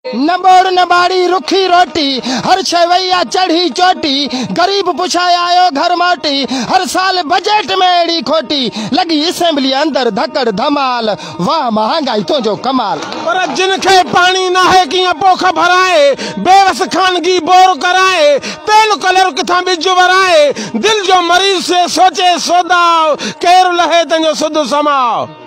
نه ٻوڙ نه ٻاڙي رکي روٽي، هر شيء وئي آ چڙهي چوٽي، غريب پڇائي آيو گهر موٽي، هر سال بجيٽ ۾ اهڙي کوٽي، لڳي اسيمبلي اندر ڌڪڙ ڌمال، واهه مهانگائي تنهنجو ڪمال. پر جن کي پاڻي ناهي ڪيئن پوک ڀرائي، بيوس خانگي بور ڪرائي، تيل ڪلر ڪٿان ٻج ورائي، دل جو مريض سي سوچي سوداء، ڪير لهي تنهنجو سڌ سماء.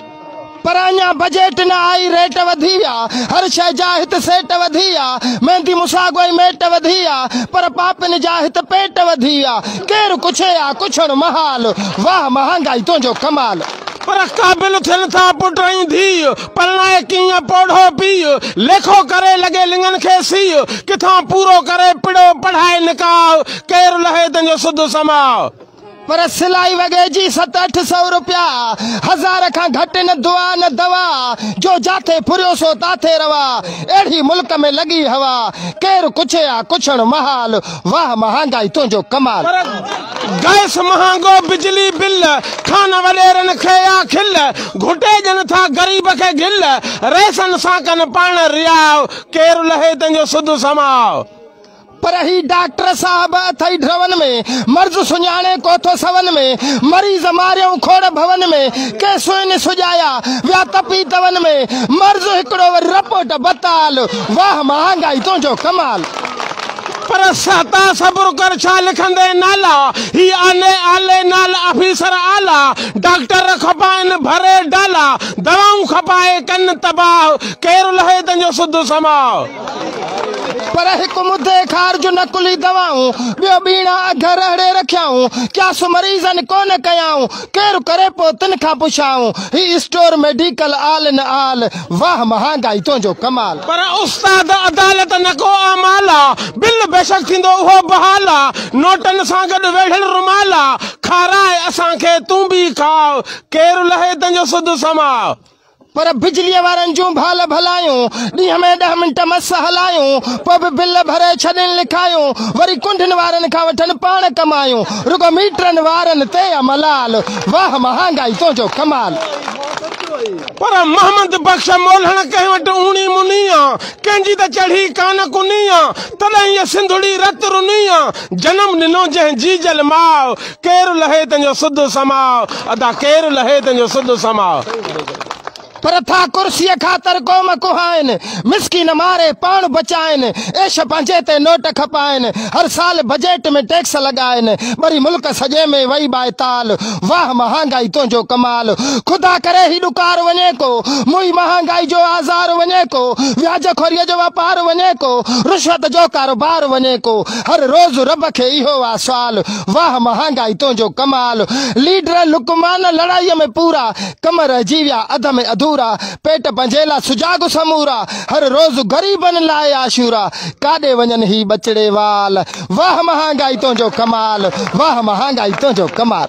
پر اڃا بجيٽ نه آئي ريٽ وڌي ويا، هر شيء جا هت سيٽ وڌي ويا، ميندي مساڳ ۽ ميٽ وڌي ويا، پر پاپين جا هت پيٽ وڌي ويا، ڪير ڪڇي آ ڪڇڻ محال، واهه مهانگائي تنهنجو ڪمال. پر قابل ٿين ٿا پٽ ۽ ڌيء، پرڻائي ڪيئن پوڙهو پيء، ليکو ڪري لڳي لڱن کي سيء، ڪٿان پورو ڪري پڙو پڙهائي نڪاح، ڪير لهي تنهنجو سڌ سماء. پر سلائي وڳي جي ست اٺ سئو روپيا، هزار کان گهٽ نه دعا نه دوا، جو جاٿي ڦريو سو تاٿي روا، اهڙي ملڪ ۾ لڳي هوا، ڪير ڪڇي آ ڪڇڻ محال، واهه مهانگائي تنهنجو ڪمال. پر گئس مهانگو بجلي بل، خان وڏيرن کي آ کل، گهٽي ڏين ٿا غريب کي گل، رئيسن سان ڪن پاڻ رياء، ڪير لهي تنهنجو سڌ سماء. پر هي ڊاڪٽر صاحب اٿئي ڊرون ۾، مرض سڃاڻي ڪو ٿو سون ۾، مريض ماريائون کوڙ ڀون ۾، ڪي سوئن سڄايا ويا تپي تون ۾، مرض هڪڙو وري رپورٽ بتال، واهه مهانگائي تنهنجو ڪمال. پر سهتا صبر ڪر ڇا لکندين نالا، هي آلي آلي نال آفيسر اعليٰ، ڊاڪٽر کپائن ڀري ڊالا، دوائون کپائي ڪن تباهه، ڪير لهي تنهنجو سڌ سماء. پر هڪ مدي خارج نقلي دوائون، ٻيو ٻيڻا اگهه رهڙي رکيائون، قياس مريضن ڪونه ڪيائون، ڪير ڪري پو تن کان پڇائون، هي اسٽور ميڊيڪل آل نه آل، واهه مهانگائي تنهنجو ڪمال. پر استاد عدالت نه ڪو اعمال آ، بل بيشڪ ٿيندو اهو بحال آ، نوٽن سان گڏ ويڙهيل رومال آ، کاراء اسان کي تون به کاء، ڪير لهي تنهنجو سڌ سماء. پر بجليء وارن جون ڀال ڀلايون، ڏينهن ۾ ڏهه منٽ مس هلايون، پوء به بل ڀري ڇڏين لکايون، وري ڪنڊين وارن کان وٺن پاڻ ڪمايون، رڳو ميٽرن وارن تي آ ملال، واهه مهانگائي تنهنجو ڪمال. پر محمد بخش مولهڻ ڪنهن وٽ اوني مني آ، ڪنهن جي ته چڙهي ڪانه ڪني آ، تڏهن هيء سنڌڙي رت رني آ، جنم ڏنو جنهن جيجل ماء، ڪير لهي تنهنجو سڌ سماء، ادا ڪير لهي تنهنجو سڌ سماء. پر ٿا ڪرسيء خاطر قوم ڪهائن، مسڪين ماري پاڻ بچائن، عيش پنهنجي تي نوٽ کپائن، هر سال بجيٽ ۾ ٽيڪس لڳائن، ٻري ملڪ سڄي ۾ وئي ٻائيتال، واهه مهانگائي تنهنجو ڪمال، خدا ڪري هي ڏڪار وڃي ڪو، موئي مهانگائي جو آزار وڃي ڪو، وياج خوريء جو واپار وڃي ڪو، رشوت جو ڪاروبار وڃي ڪو، هر روز رب کي اهو آ سوال، واهه مهانگائي تنهنجو ڪمال، ليڊر لقمان لڙائيء ۾ پورا، ڪم رهجي ويا اڌ ۾ اڌورا، پيٽ پنهنجي لا سجاڳ سمورا، هر روز غريبن لاء عاشورا، ڪاڏي وڃن هي ٻچڙي وال، واهه مهانگائي تنهنجو ڪمال، واهه مهانگائي تنهنجو ڪمال.